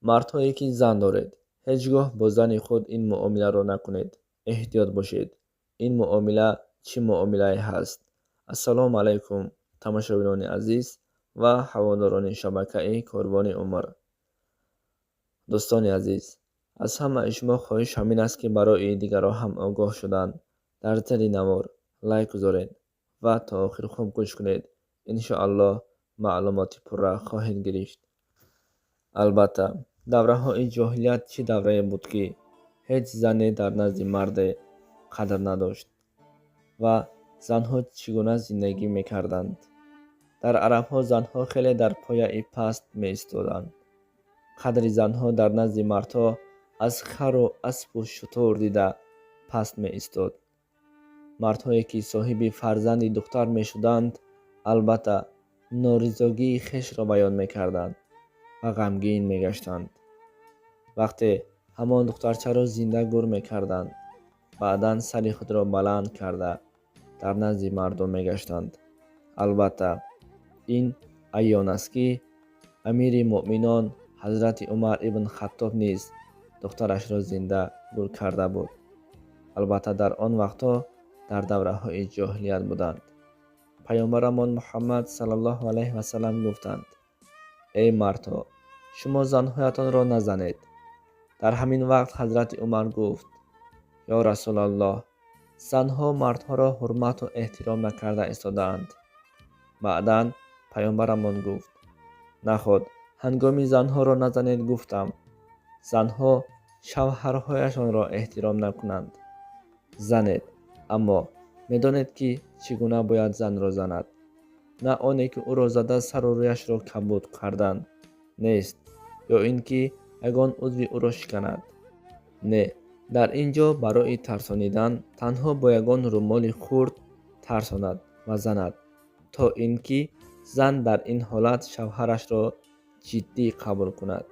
Мардҳое ки зан доред, ҳеҷ гоҳ бо зани худ ин муомиларо накунед. Эҳтиёт бошед. Ин муомила чӣ муомилае ҳаст? Ассалому алайкум, тамошобинони азиз ва ҳаводорони шабакаи Корвони Умр. Дӯстони азиз, аз ҳамаи шумо хоҳиш ҳамин аст, ки барои дигарон ҳам огоҳ шудан дар зери навор лайк гузоред ва то охир хуб гӯш кунед. Иншоаллоҳ, маълумоти пурра хоҳед гирифт. Албатта, давраҳои ҷоҳилият чӣ даврае буд, ки ҳеҷ зане дар назди марде қадр надошт ва занҳо чӣ гуна зиндагӣ мекарданд. Дар арабҳо занҳо хеле дар пояи паст меистоданд. Қадри занҳо дар назди мардҳо аз хару аспу шутур дида паст меистод. Мардҳое ки соҳиби фарзанди духтар мешуданд, албатта, норизогии хешро баён мекарданд ва ғамгин мегаштанд. Вақте ҳамон духтарчаро зинда гур мекарданд, баъдан сари худро баланд карда дар назди мардум мегаштанд. Албатта, ин аён аст, ки амири муъминон ҳазрати Умар ибн Хаттоб низ духтарашро зинда гур карда буд. Албатта, дар он вақтҳо дар давраҳои ҷоҳилият буданд. Паёмбарамон Муҳаммад саллаллоҳу алайҳи васаллам гуфтанд: «Эй мардҳо, шумо занҳоятонро назанед». Дар ҳамин вақт ҳазрати Умар гуфт: «Ё Расулаллоҳ, занҳо мардҳоро ҳурмату эҳтиром накарда истодаанд». Баъдан паёмбарамон гуфт: «Наход ҳангоми занҳоро назанед гуфтам, занҳо шавҳарҳояшонро эҳтиром накунанд. Занед, аммо медонед, ки чӣ гуна бояд занро занад. На оне ки ӯро зада сару рӯяшро кабуд кардан нест ё ин ки ягон узви ӯро шиканад. Не, дар ин ҷо барои тарсонидан танҳо бо ягон румоли хурд тарсонад ва занад, то ин ки зан дар ин ҳолат шавҳарашро ҷиддӣ қабул кунад».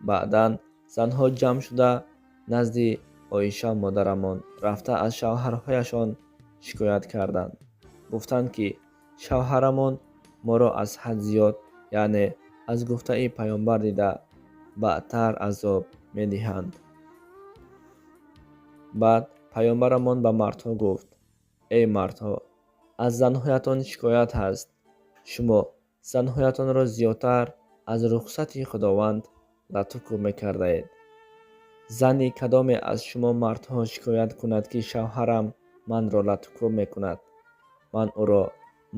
Баъдан занҳо ҷамъ шуда назди Оиша модарамон рафта, аз шавҳарҳояшон шикоят карданд. Гуфтанд, ки шавҳарамон моро аз ҳад зиёд, яъне аз гуфтаи паёмбар дида баъдтар азоб медиҳанд. Баъд паёмбарамон ба мардҳо гуфт: «Эй мардҳо, аз занҳоятон шикоят ҳаст. Шумо занҳоятонро зиёдтар аз рухсати Худованд латукӯб мекардаед. Зани кадоме аз шумо мардҳо шикоят кунад, ки шавҳарам манро латукӯб мекунад, ман ӯро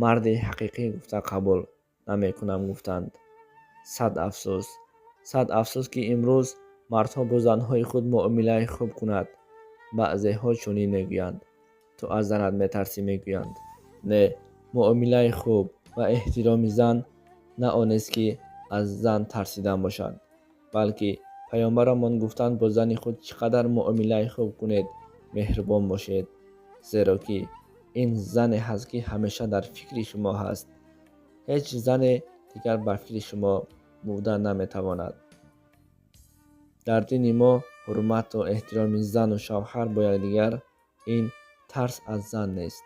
марди ҳақиқӣ гуфта қабул намекунам», гуфтанд. Сад афсӯс, сад афсӯс, ки имрӯз мардҳо бо занҳои худ муомилаи хуб кунад. Баъзеҳо чунин мегӯянд: «Ту аз занат метарсӣ», мегӯянд. Не, муомилаи хуб ва эҳтироми зан на онест, ки аз зан тарсидан бошад, балки паёмбарамон гуфтанд: бо зани худ чӣ қадар муомилаи хуб кунед, меҳрубон бошед, зеро ки ин зане ҳаст, ки ҳамеша дар фикри шумо ҳаст. Ҳеҷ зане дигар бар фикри шумо буда наметавонад. Дар дини мо ҳурмату эҳтироми зану шавҳар бо якдигар ин тарс аз зан нест.